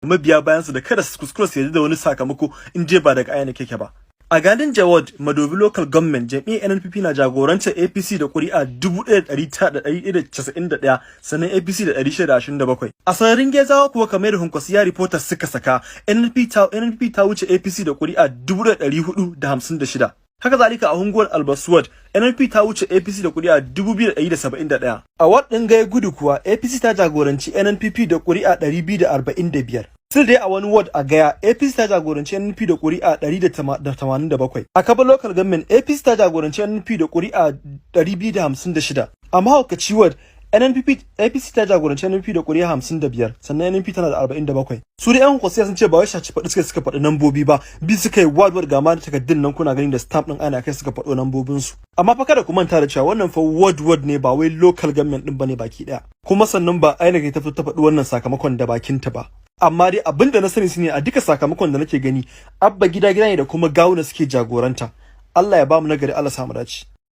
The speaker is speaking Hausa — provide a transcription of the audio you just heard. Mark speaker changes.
Speaker 1: Mabiya bayansu da kada su kuskura su yarda da wani sakamako in je ba daga INEC yake ba. A Galinja Ward, Madobi Local Government, jam'iyyar NNPP na jagorantar APC da ƙuri'a 1,991, sannan APC da 627. A Sararin Gezawa kuwa, kamar da Kwankwasiyya Reporters suka saka, NNPP ta wuce APC da ƙuri'a 1,456. Haka zalika a Unguwar Albas Ward, NNPP ta wuce APC da ƙuri'a 2,171. A ward ɗin Gaya Gudu kuwa, APC ta jagoranci NNPP da ƙuri'a 245. Still dai a wani ward a Gaya, APC ta jagoranci NNPP da ƙuri'a 187. A Kaba Local Government, APC ta jagoranci NNPP da ƙuri'a 256. A Mahaukaci Ward, NNPP APC ta jagoranci NNPP da ƙuri'a 55, sannan NNPP tana da 47. Su da yan Kwankwasiyya sun ce ba wai shaci faɗi suka faɗi nambobi ba, bi suka yi ward ward, ga ma takardun nan kuna gani da stamp ɗin ana kai suka faɗo nambobin su. Amma fa kada ku manta da cewa wannan fa ward ward ne, ba wai local government ɗin bane baki ɗaya. Kuma sannan ba INEC ta fito ta faɗi wannan sakamakon da bakinta ba. Amma dai abin da na sani shine a duka sakamakon da nake gani, Abba Gida Gida ne da kuma Gawuna suke jagoranta. Allah ya bamu nagari, Allah samu dace.